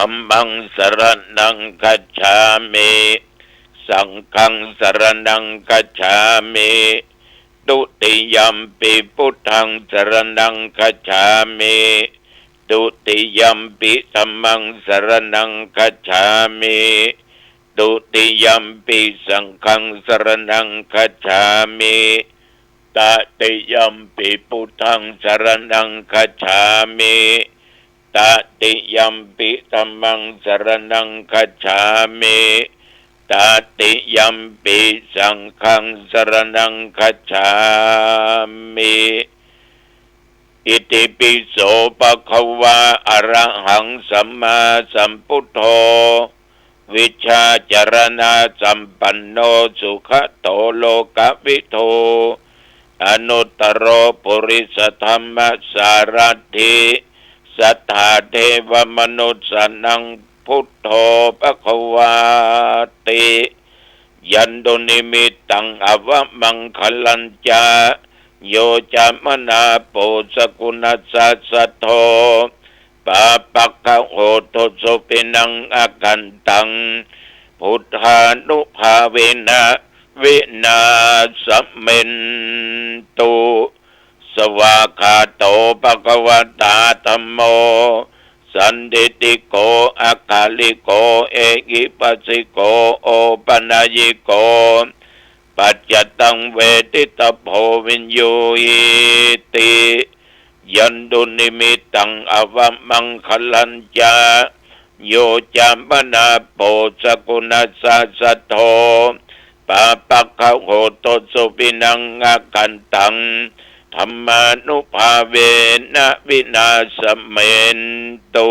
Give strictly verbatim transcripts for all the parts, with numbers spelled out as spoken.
ธัมมังสรณังคัจฉามิ สังฆังสรณังคัจฉามิ ตุติยัมปิ พุทธังสรณังคัจฉามิ ตุติยัมปิ ธัมมังสรณังคัจฉามิ ตุติยัมปิ สังฆังสรณังคัจฉามิ ตติยัมปิ พุทธังสรณังคัจฉามิ ตติยัมปิ ธัมมังสรณังคัจฉามิ ตติยัมปิ สังฆังสรณังคัจฉามิ อิติปิโส ภะคะวา อะระหัง สัมมาสัมพุทโธ วิชชาจรณะสัมปันโน สุขะโต โลกะวิทู อนุตตโร ปุริสธัมมสารัตถิ สัตถาเทวมนุสสานัง พุทโธ ภะคะวาติ ยันตุนิมิตตัง อวะมังคะลัญจะ โยจะมนาโป สะกุณัสสะ สัทโธ ปาปะกะโห ตุสุปินัง อกันตัง พุทธานุภาเวนะ วินาสเมนตุ สวากขาโต ภะคะวะตา ธัมโม สันทิฏฐิโก อะกาลิโก เอหิปัสสิโก โอปะนายยิโก ปัจจตัง เวทิตะโพ วิญญูหิติ ยันตุนิมิตตัง อวะมังคะลัญจะ โยจะมนาโป สะกุณัสสะ สัทโธ ปาปะกะโห ตุสุปินัง อกันตัง ธัมมานุภาเวนะ วินาสเมนตุ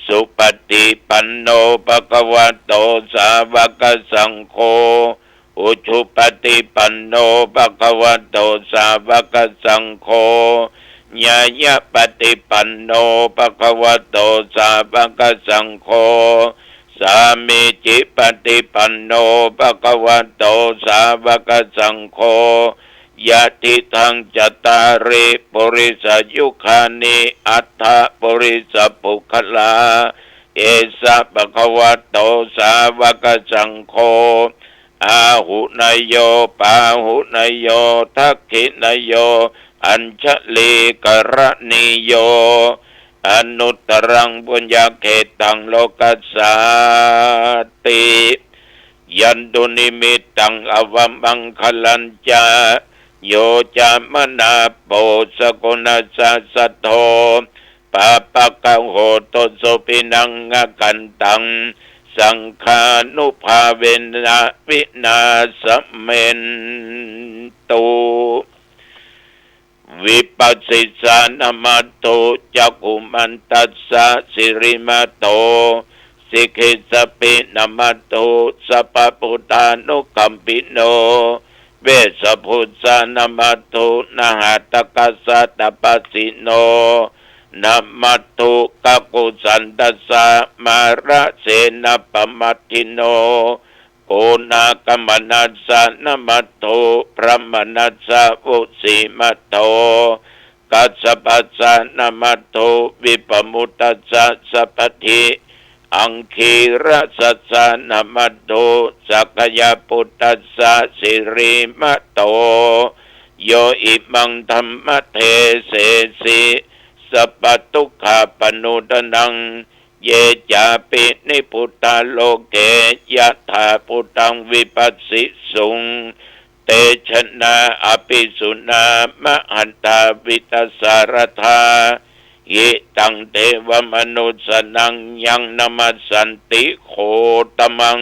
สุปฏิปันโน ภะคะวะโต สาวะกะสังโฆ อุจุปฏิปันโน ภะคะวะโต สาวะกะสังโฆ ญาณปฏิปันโน ภะคะวะโต สาวะกะสังโฆ สามีจิปฏิปันโน ภะคะวะโต สาวะกะสังโฆ ยะทิทัง จัตตาริ ปุริสายุคานิ อัตถะ ปุริสปุคคลา เอสะ ภะคะวะโต สาวะกะสังโฆ อาหุเนโย ปาหุเนโย ทักขิเนโย อัญชลีกะระณีโย อนุตตรัง ปุญญาเขตัง โลกัสสาติ ยันตุนิมิตตัง อวะมังคะลัญจะ โยจะมนาโป สะกุณัสสะ สัทโธ ปาปะกะโห ตุสุปินัง อกันตัง สังฆานุภาเวนะ วินาสเมนตุ วิปัสสิสานะมัตถุ จักขุมันตัสสะ สิริมัตโต สิกขิสสะปินะมัตถุ สัพพะพุทธานุกัมปิโน เวสสะภุสสานะมัตถุ นะหะตะกัสสะ ตะปัสสิโน นะมัตถุ กักขุสันตัสสะ มาระเสนะปะมัตถิโน โกณากะมะนัสสะ นะมัตถุ พระมะนัสสะ วุสีมัตโถ กัสสะปัสสะ นะมัตถุ วิปะมุตตัสสะ สัพพะทิ อังคีระสัสสะ นะมัตถุ สักยะปุตตัสสะ สิริมัตโต โยอิมังธัมมะเทเสสิ สัพพะทุกขะปะโนดะนัง เยจาปิ นิพพุตตา โลเก ยะถาภูตัง วิปัสสิสุง เตชะนะ อะภิสุนะ มะหันตา วิตสาระธา หิตัง เทวะมนุสสานัง ยังนะมัสสันติ โคตมัง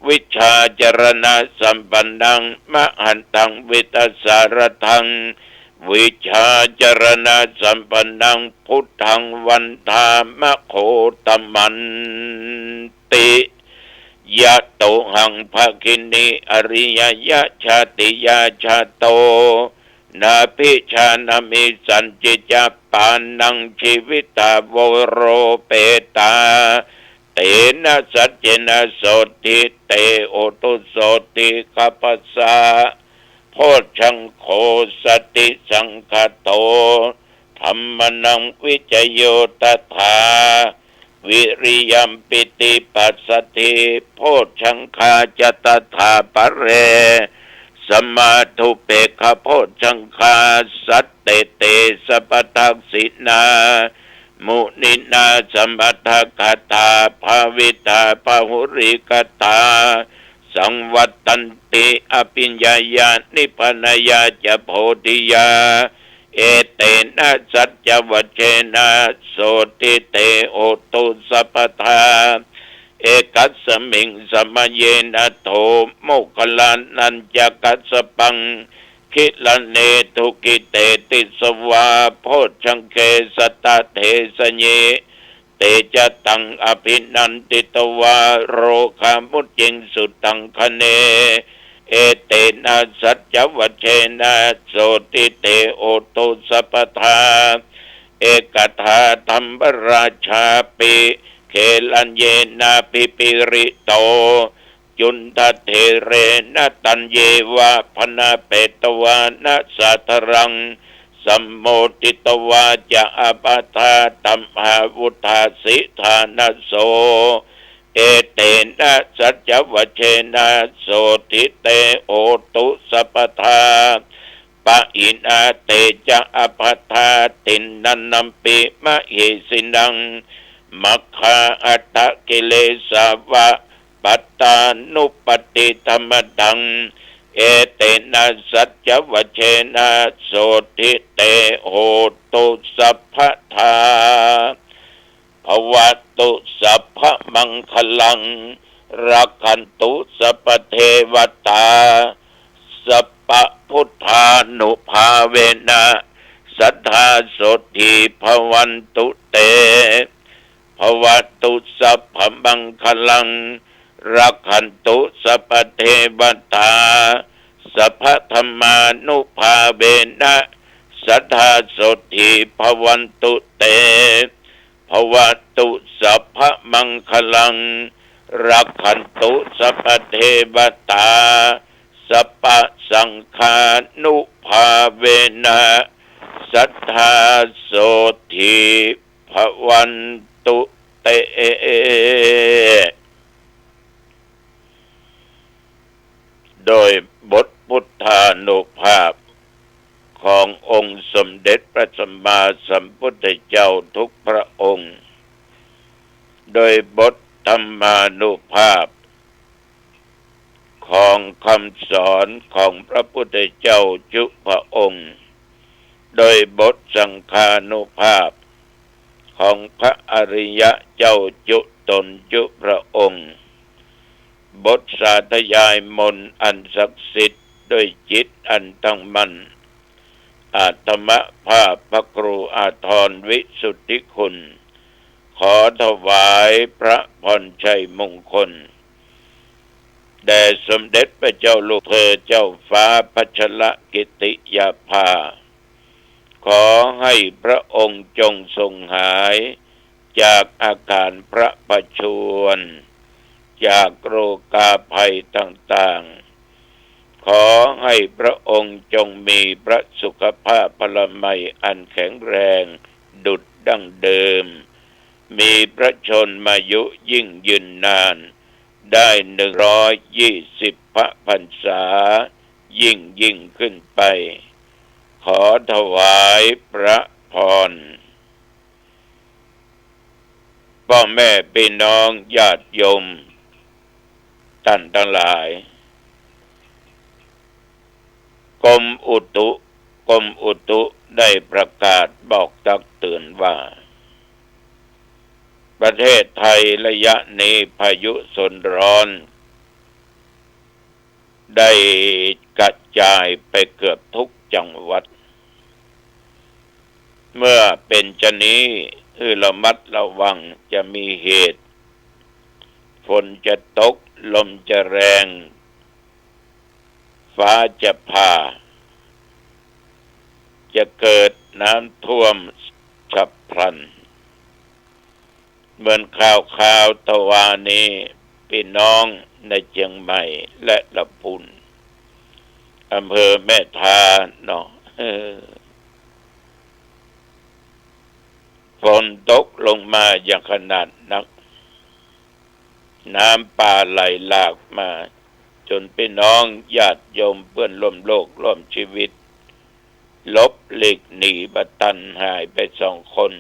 วิชชาจรณะสัมปันนัง มะหันตัง วิตสาระธัง วิชชาจรณะสัมปันนัง พุทธัง วันทามะ โคตมันติ ยะโตหัง ภะคินี อะริยะยะชาติยาจาโต นาภิชานะ มิสสัญญิ จะปานัง จีวิตา โวโรเปตา เตนะสัจเจนะ โสตถิ เต โหตุ โสตถิ คัพพะสะ โพชฌังโฆ สติสังคาโต ธัมมานัง วิจโย ตถา วิริยะปิติปัสสัทธิ โพชฌังคาจะ ตถาปะเร สมาธุเปกขะโพชฌังคา สัตเต เต สัพพะทักขิณา มุนินา สมัตถะกะถา ภาวิตา บาหุลีกะถา สังวัตตันติ อภิญญายา นิพพานายาจะ โพธิยา เอเตนะ สัจจวัจเจนะ โสตถิ เต โหตุ สัพพะทา เอกัสสะมิง สะมะเยนะ โถ โมคคัลลานัญจะ กัสสะปัง กิลาเน ทุกขิเตติสวา โพชฌังเข สัตตะ เทสะยิ เตจะตัง อภินันทิตวา โรคามุจจิง สุตังคะเน เอเตนะ สัจจวัจเจนะ โสตถิ เต โหตุ สัพพะทา เอกถา ธัมมราชาปิ เขลัญเยนะ ภิปริโต จุณฑะเถเรนะ ตัญเยวะ ภณะเปตวานะ สาธารัง สัมโมทิตวาจะ อัปปะทา ธัมมาวุฏฐาสิ ฐานะโส เอเตนะ สัจจวัจเจนะ โสตถิ เต โหตุ สัพพะทา ปะหินา เตจะ อัปปะทา ติณณัมปิ มะเหสินัง มัคคา อัฏฐกิเลสาวะ ปัตตานุปัฏฐิธรรมะตัง เอเตนะ สัจจวัจเจนะ โสตถิ เต โหตุ สัพพะทา ภะวะตุ สัพพะมังคะลัง รักขันตุ สัพพะเทวะตา สัพพะพุทธานุภาเวนะ สัตถา โสตถิ ภะวันตุ เต ภะวะตุ สัพพะมังคะลัง รักขันตุ สัพพะเทวะตา สัพพะธัมมานุภาเวนะ สัตถา โสตถิ ภะวันตุ เต ภะวะตุ สัพพะมังคะลัง รักขันตุ สัพพะเทวะตา สัพพะสังฆานุภาเวนะ สัตถา โสตถิ ภะวันตุ เต โดยบทพุทธานุภาพขององค์สมเด็จพระสัมมาสัมพุทธเจ้าทุกพระองค์ โดยบทธัมมานุภาพ ของคำสอนของพระพุทธเจ้าจุพระองค์ โดยบทสังฆานุภาพของพระอริยะเจ้าจุตนจุพระองค์ บทสาธยายมนต์อันศักดิ์สิทธิ์ด้วยจิตอันตั้งมั่น อาตมภาพพระครูอาทรวิสุทธิคุณ ขอถวายพระพรชัยมงคล แด่สมเด็จพระเจ้าลูกเธอเจ้าฟ้าพัชรกิติยาภา ขอให้พระองค์จงทรงหายจากอาการพระประชวร จากโรคาภัยต่างๆ ขอให้พระองค์จงมีพระสุขภาพพลามัยอันแข็งแรงดุจดั้งเดิม มีพระชนมายุยิ่งยืนนาน ได้หนึ่งร้อยยี่สิบพระพรรษา ยิ่งยิ่งขึ้นไป ขอถวายพระพร พ่อแม่พี่น้องญาติโยมท่านทั้งหลาย กรมอุตุ กรมอุตุได้ประกาศบอกตักเตือนว่า ประเทศไทยระยะนี้พายุโซนร้อน ได้กระจายไปเกือบทุกจังหวัด เมื่อเป๋นจะนี้ หื้อระมัดระวัง จะมีเหตุ ฝนจะตก ลมจะแรง ฟ้าจะผ่า จะเกิดน้ำท่วมฉับพลัน เหมือนคราวๆ ตะวานี้ พี่น้องในเจียงใหม่และละปูน อำเภอแม่ทาเนาะ เออ ฝ นตกลงมาอย่างขนาดนัก น้ำป่าไหลหลากมา จ๋นปี้น้องญาติโยมเปื้อนร่วมโลกร่วมจีวิต หลบหลีกหนีบ่ตัน หายไปสองคน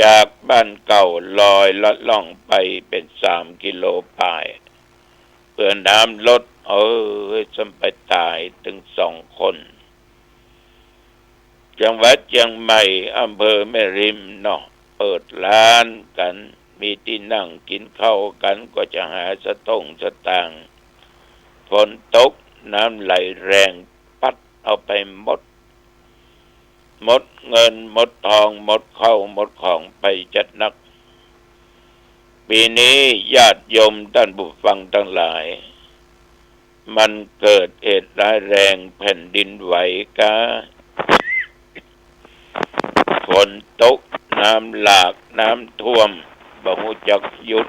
จากบ้านเก่าลอยลัดล่องไปเป๋นสามกิโลป๋าย เปื้อน้ำลด เอ้ย ซ้ำไปต๋ายตึงสองคน จังหวัดเจียงใหม่ อำเภอแม่ริมเนาะ เปิดร้านกั๋น มีตี้นั่งกิ๋นข้าวกั๋น ก็จะหาสะต้งสะตางค์ ฝนตก น้ำไหลแรง ปั๊ดเอาไปหมด หมดเงิน หมดทอง หมดข้าว หมดของไปจัดนัก ปี๋นี้ญาติโยมต้านผู้ฟังตังหลาย มันเกิดเหตุร้ายแรง แผ่นดินไหวก๊า ฝนตก น้ำหลาก น้ำท่วม บ่ฮู้จักหยุด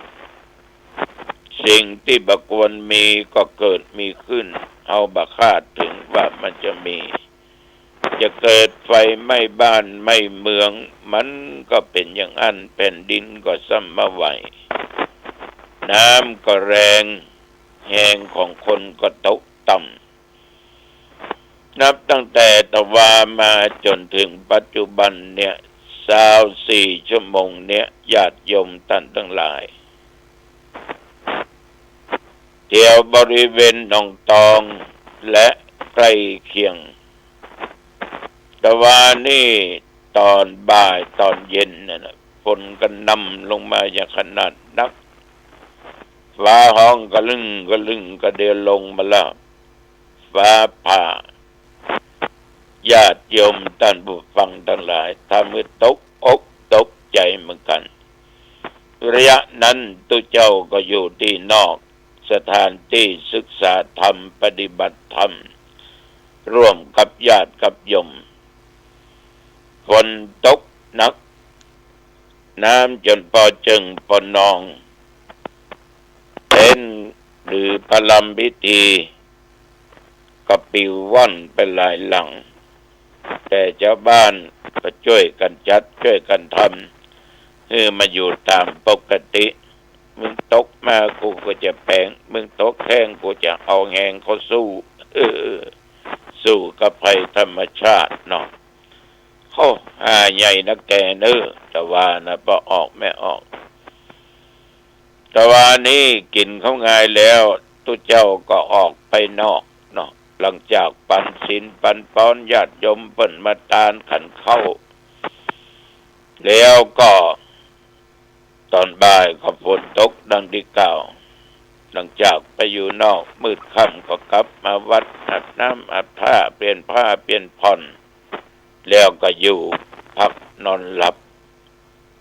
สิ่งตี้บ่ควรมีก็เกิดมีขึ้น เฮาบ่คาดเถิงว่ามันจะมี จะเกิดไฟไหม้บ้านไหม้เมือง มันก็เป๋นอย่างอั้น แผ่นดินก็ซ้ำมาไหว น้ำก็แรง แฮงของคนก็ตกต่ำ นับตั้งแต่ตะวามาจ๋นเถิงปัจจุบันเนี่ย ซาวสี่ชั่วโมงเนี่ย ญาติโยมต้านตังหลาย แถวบริเวณหนองตองและใกล้เคียง ตะวานี่ต๋อนบ่ายต๋อนเย็นนั่นน่ะ ฝนกระหน่ำลงมาอย่างขนาดนัก ฟ้าฮ้องกะลึ้งกะลึ้ง กะเดียวลงมาแล้ว ฟ้าผ่า ญาติโยมต้านผู้ฟังตังหลาย ถ้าเมื่อตกอกตกใจ๋เหมือนกั๋น ระยะนั้นตุ๊เจ้าก็อยู่ตี้นอกสถานตี้ศึกษาธรรม ปฏิบัติธรรม ร่วมกับญาติกับโยม ฝนตกหนัก น้ำจ๋นปอเจิ่งปอนอง เต็นท์หรือประลำพิธี ก็ปลิวว่อนไปหลายหลัง แต่จาวบ้านก็จ้วยกั๋นจัด จ้วยกั๋นทำ หื้อมาอยู่ต๋ามปกติ มึงตกมากูก็จะแป๋ง มึงตกแฮงกูจะเอาแฮงเข้าสู้ เออ สู้กับภัยธรรมชาติเนาะ โอ้ ห่าใหญ่นักแก่เน้อ ตะวานะ ปอออกแม่ออก ตะวานี้กิ๋นข้าวงายแล้ว ตุ๊เจ้าก็ออกไปนอกเนาะ หลังจากปันศีลปันปอนญาติโยมเปิ้นมาตานขันข้าวแล้วก็ ต๋อนบ่ายก็ฝนตกดังตี้กล่าว หลังจากไปอยู่นอก มืดค่ำก็กลับมาวัด อาบน้ำอาบท่า เปลี่ยนผ้าเปลี่ยนผ่อน แล้วก็อยู่พักนอนหลับ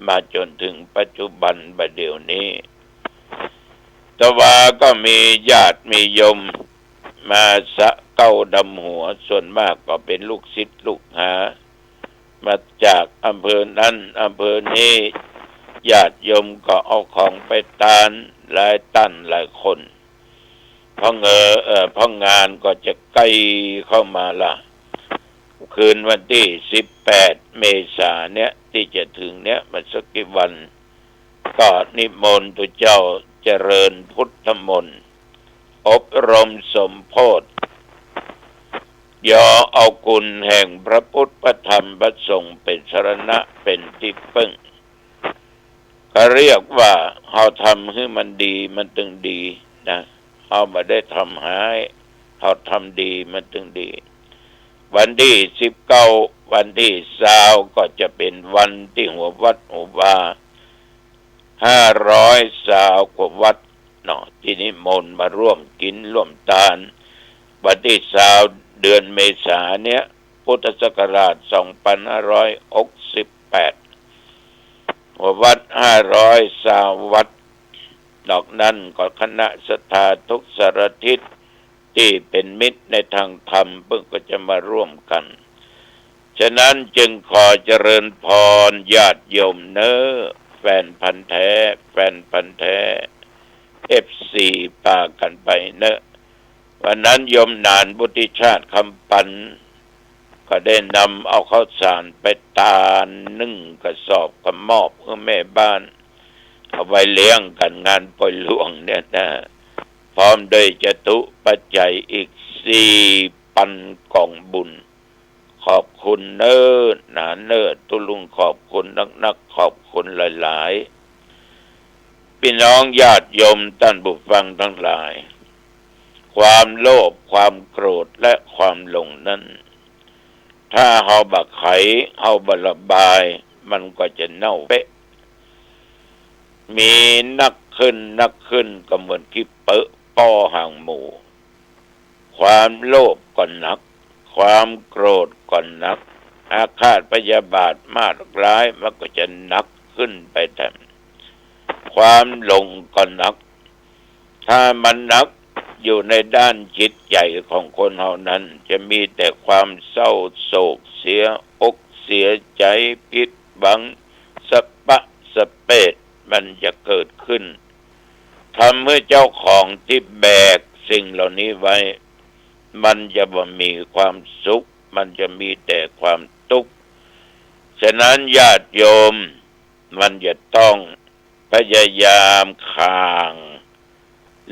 มาจ๋นเถิงปัจจุบันบ่าเดี่ยวนี้ ตะวาก็มีญาติมีโยมมาสะเก๊าดำหัว ส่วนมากก็เป๋นลูกศิษย์ลูกหา มาจากอำเภอนั้นอำเภอนี้ ญาติโยมก็เอาของไปตานหลายต้านหลายคน เพราะเงอ เอ่อ เพราะงานก็จะใก้เข้ามาละ คืนวันตี้สิบแปดเมษาเนี่ย ตี้จะเถิงเนี่ย บ่สักกี่วัน ก็นิมนต์ตุ๊เจ้าเจริญพุทธมนต์ อบรมสมโภชน์ ยอเอาคุณแห่งพระพุทธพระธรรมพระสงฆ์เป๋นสรณะเป๋นตี้เปิ้ง เขาเรียกว่าเฮาทำหื้อมันดีมันตึงดีนะ เฮาบ่ได้ทำฮ้าย เฮาทำดีมันตึงดี วันตี้สิบเก้า วันตี้ซาวก็จะเป๋นวันตี้หัววัดหัววา ห้าร้อยซาวกว่าวัดเนาะ ตี้นิมนต์มาร่วมกิ๋นร่วมตาน วันตี้ซาวเดือนเมษาเนี่ย พุทธศักราชสองพันห้าร้อยหกสิบแปด หัววัดห้าร้อยซาววัด นอกนั้นก็คณะศรัทธาทุกสารทิศตี้เป๋นมิตรในตางธรรม เปิ้นก็จะมาร่วมกั๋น ฉะนั้นจึงขอเจริญพรญาติโยมเน้อ แฟนพันธุ์แท้ แฟนพันธุ์แท้ เอฟซี ปากั๋นไปเน้อ วันนั้นโยมหนานวุฒิชาติคำปัน ก็ได้นำเอาข้าวสารไปตานนึ่งกระสอบก็มอบหื้อแม่บ้าน เอาไว้เลี้ยงกั๋นงานปอยหลวงเนี่ยนะ พร้อมด้วยจตุปัจจัยอีกสี่ปันก๋องบุญ ขอบคุณเน้อ หนาเน้อ ตุ๊ลุงขอบคุณนักๆ ขอบคุณหลายๆ ปี้น้องญาติโยมต้านผู้ฟังตังหลาย ความโลภ ความโกรธ และความหลงนั้น ถ้าเฮาบ่ไข เฮาบ่ระบาย มันก็จะเน่าเป๊ะ มีนักขึ้น นักขึ้น ก็เหมือนขี้เปอะป้อหางหมู ความโลภก็หนัก ความโกรธก็หนัก อาฆาตพยาบาทมาดร้าย มันก็จะหนักขึ้นไปแถม ความหลงก็หนัก ถ้ามันหนักอยู่ในด้านจิตใจ๋ของคนเฮานั้น จะมีแต่ความเศร้าโศก เสียอกเสียใจ๋ ผิดหวัง สะปะสะเปด มันจะเกิดขึ้น ทำหื้อเจ้าของตี้แบกสิ่งเหล่านี้ไว้ มันจะบ่มีความสุข มันจะมีแต่ความตุ๊กข์ ฉะนั้นญาติโยม มันจะต้องพยายามข่าง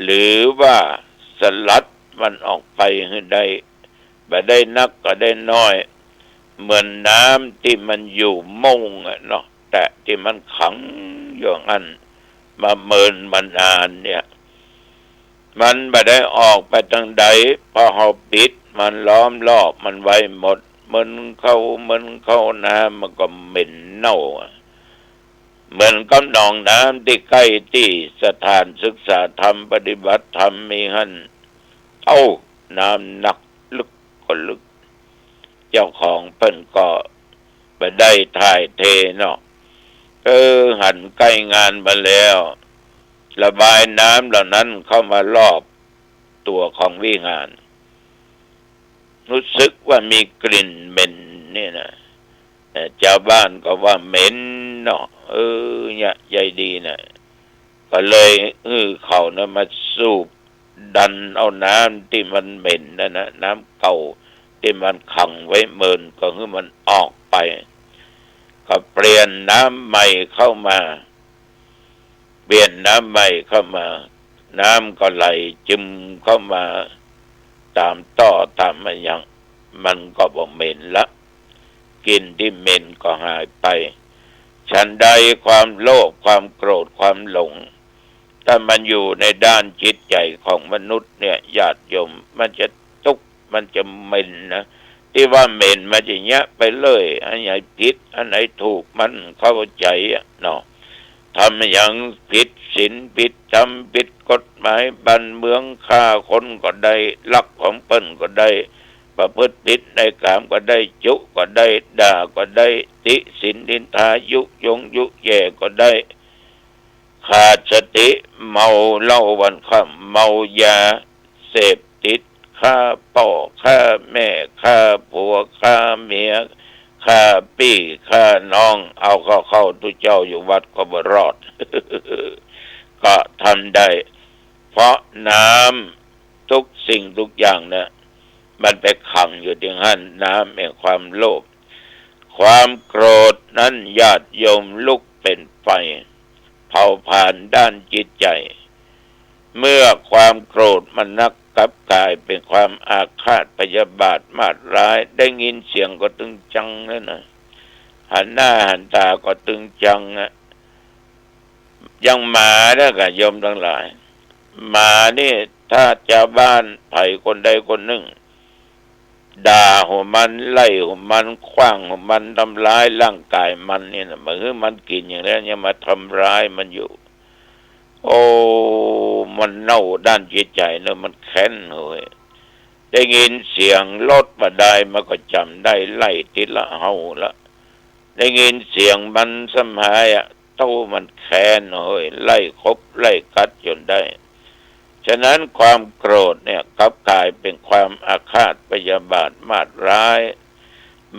หรือว่าสลัดมันออกไปหื้อได้ บ่ได้นักก็ได้น้อย เหมือนน้ำตี้มันอยู่ม่งอะเนาะ แต่ตี้มันขังอยู่อั้นมาเมินมานานเนี่ย มันบ่ได้ออกไปตางใด เพราะเฮาปิดมันล้อมรอบมันไว้หมด เมินเข้า เมินเข้า น้ำมันก็เหม็นเน่าอะ เหมือนกับหนองน้ำตี้ใก้ตี้สถานศึกษาธรรมปฏิบัติธรรมมีหั้น เอ้า น้ำหนักลึกก็ลึก เจ้าของเปิ้นก็บ่ได้ถ่ายเทเนาะ เออ หันใก้งานมาแล้ว ระบายน้ำเหล่านั้นเข้ามารอบตั๋วของวิหาร ฮู้สึกว่ามีกลิ่นเหม็นนี่นะ แต่จาวบ้านก็ว่าเหม็นเนาะ เออ เนี่ย ใจ๋ดีนะ ก็เลยหื้อเขานะมาสูบดันเอาน้ำตี้มันเหม็นนั่นนะ น้ำเก่าตี้มันขังไว้เมิน ก็หื้อมันออกไป ก็เปลี่ยนน้ำใหม่เข้ามา เปลี่ยนน้ำใหม่เข้ามา น้ำก็ไหลจึมเข้ามาต๋ามต้อต๋ามอะหยัง มันก็บ่เหม็นละ กลิ่นตี้เหม็นก็หายไป ฉันใดความโลภ ความโกรธ ความหลง ถ้ามันอยู่ในด้านจิตใจ๋ของมนุษย์เนี่ย ญาติโยม มันจะตุ๊กข์ มันจะเหม็นนะ ตี้ว่าเหม็นมันจะเยียะไปเลย อันไหนผิด อันไหนถูก มันเข้าใจ๋อะเนาะ ทำอะหยังผิดศีลผิดธรรม ผิดกฎหมายบ้านเมือง ฆ่าคนก็ได้ ลักของเปิ้นก็ได้ ประพฤติผิดในกามก็ได้ จุก็ได้ ด่าก็ได้ ติฉินนินทา ยุยงยุแย่ก็ได้ ขาดสติ เมาเหล้าวันค่ำ เมายาเสพติด ฆ่าป้อ ฆ่าแม่ ฆ่าผัว ฆ่าเมีย ฆ่าปี้ ฆ่าน้อง เอาเข้าๆ ตุ๊เจ้าอยู่วัดก็บ่รอด ก็ทำได้ เพราะน้ำทุกสิ่งทุกอย่างเนี่ย มันไปขังอยู่ตี้หั้น น้ำแห่งความโลภ ความโกรธนั้น ญาติโยม ลุกเป๋นไฟ เผาผลาญด้านจิตใจ๋ เมื่อความโกรธมันนัก กลับก๋ายเป๋นความอาฆาตพยาบาทมาดร้าย ได้ยินเสียงก็ตึงจังแล้วนะ หันหน้าหันต๋าก็ตึงจังอะ อย่างหมาเนี่ยก่ะ โยมตังหลาย หมานี่ ถ้าจาวบ้านใผคนใดคนนึ่ง ด่าหัวมัน ไล่หัวมัน ขว้างหัวมัน ทำร้ายร่างก๋ายมันนี่นะ บ่หื้อมันกิ๋นอย่างนั้น ยังมาทำร้ายมันอยู่ โอ้ มันเน่าด้านจิตใจ๋เนาะ มันแค้นเว้ย ได้ยินเสียงรถบ่าดาย มันก็จำได้ ไล่ติดละเห่าละ ได้ยินเสียงมันซ้ำหายอะ โต้มันแค้นเว้ย ไล่ขบไล่กัดจ๋นได้ ฉะนั้นความโกรธเนี่ย กลับก๋ายเป๋นความอาฆาตพยาบาทมาดร้าย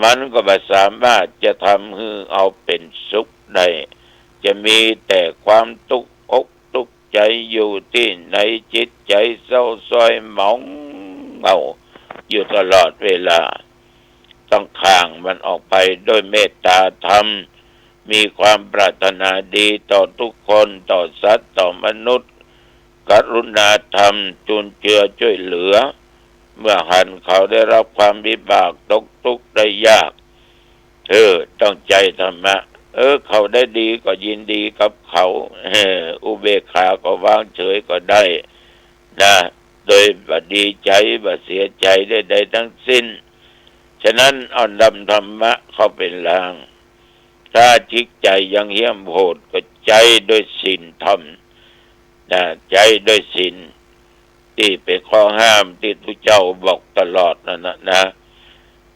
มันก็บ่สามารถจะทำหื้อเฮาเป๋นสุขได้ จะมีแต่ความตุ๊กอกตุ๊กใจ๋ อยู่ตี้ไหนจิตใจ๋เศร้าซ้อยหมองเหงาอยู่ตลอดเวลา ต้องข่างมันออกไปด้วยเมตตาธรรม มีความปรารถนาดีต่อทุกคน ต่อสัตว์ ต่อมนุษย์ กรุณาธรรม จุนเจือช่วยเหลือ เมื่อหันเขาได้รับความวิบาก ตกทุกข์ได้ยาก เออ ต้องใจ๊ธรรมะ เออ เขาได้ดีก็ยินดีกับเขา เออ อุเบกขาก็วางเฉยก็ได้นะ โดยบ่ดีใจ๋ บ่เสียใจ๋ใดๆ ทั้งสิ้น ฉะนั้นเอานำธรรมะเข้าไปล้าง ถ้าจิตใจ๋ยังเหี้ยมโหดก็ใจ๊ด้วยศีลธรรมนะ ใจ๊ด้วยศีล ตี้เป๋นข้อห้ามตี้ตุ๊เจ้าบอกตลอดนั่นนะ นะ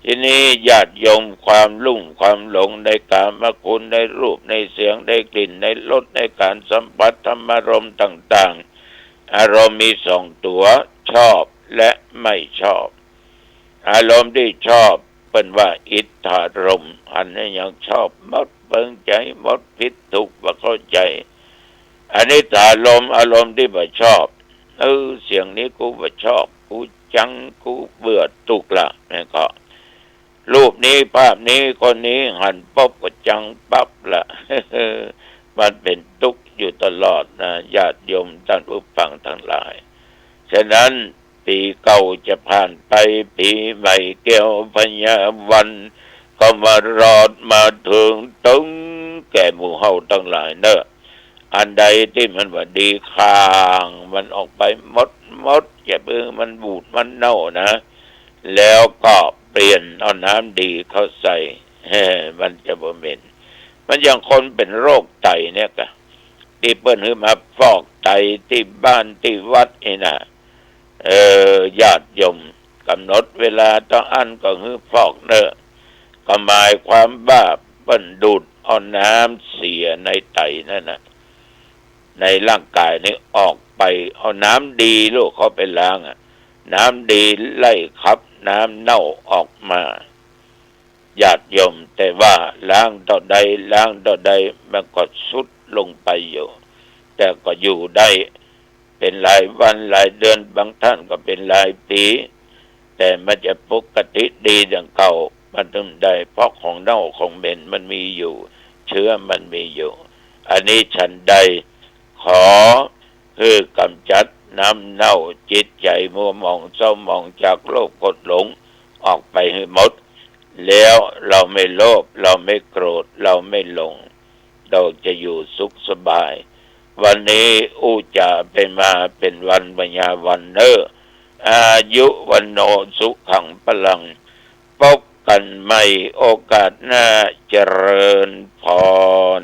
ทีนี้ญาติโยม ความลุ่มความหลงในกามคุณ ในรูป ในเสียง ในกลิ่น ในรส ในการสัมผัสธรรมารมณ์ต่างๆ อารมณ์มีสองตั๋ว ชอบและไม่ชอบ อารมณ์ตี้ชอบ เปิ้นว่าอิทธารมณ์ อันนี้ยังชอบหมด เปิงใจ๋หมด ผิดถูกบ่เข้าใจ๋ อนิถารมณ์ อารมณ์ตี้บ่ชอบ เออ เสียงนี้กูบ่ชอบ กูจัง กูเบื่อ ตุ๊กละ แม่นก่อ รูปนี้ ภาพนี้ คนนี้ หันปุ๊บก็จังปั๊บละ มันเป๋นตุ๊กอยู่ตลอดนะ ญาติโยมต้านผู้ฟังตังหลาย ฉะนั้น ปี๋เก่าจะผ่านไป ปี๋ใหม่แก้วพญาวัน ก็มารอดมาเถิง เถิงแก่หมู่เฮาตังหลายเน่อ อันใดตี้มันบ่ดี ข่างมันออกไปหมดหมด อย่าเปื้อหื้อมันบูดมันเน่านะ แล้วก็เปลี่ยนเอาน้ำดีเข้าใส่ มันจะบ่เหม็น มันอย่างคนเป๋นโรคไตเนี่ยก่อ ตี้เปิ้นหื้อมาฟอกไตตี้บ้านตี้วัดนี่นะ เออ ญาติโยม ก๋ำหนดเวลาเต้าอั้นก็หื้อฟอกเน่อ ก็หมายความว่าเปิ้นดูดเอาน้ำเสียในไตนั่นนะ ในร่างก๋ายนี้ออกไป เอาน้ำดีลูกเข้าไปล้างอะ น้ำดีไล่ขับน้ำเน่าออกมา ญาติโยม แต่ว่าล้างเต้าใด ล้างเต้าใด มันก็ทรุดลงไปอยู่ แต่ก็อยู่ได้เป๋นหลายวันหลายเดือน บางต้านก็เป๋นหลายปี๋ แต่มันจะปกติดีดังเก่า มันตึงได้ เพราะของเน่าของเหม็นมันมีอยู่ เจื๊อมันมีอยู่ อันนี้ฉันใด ขอหื้อก๋ำจัดน้ำเน่า จิตใจ๋มัวหมองเศร้าหมองจากโลภโกรธหลงออกไปหื้อหมด แล้วเฮาไม่โลภ เฮาไม่โกรธ เฮาไม่หลง เฮาจะอยู่สุขสบาย วันนี้อู้จ๋าไปมาเป๋นวันพญาวันเน่อ อายุวัณโณสุขังพลัง ปบกั๋นใหม่โอกาสหน้า เจริญพร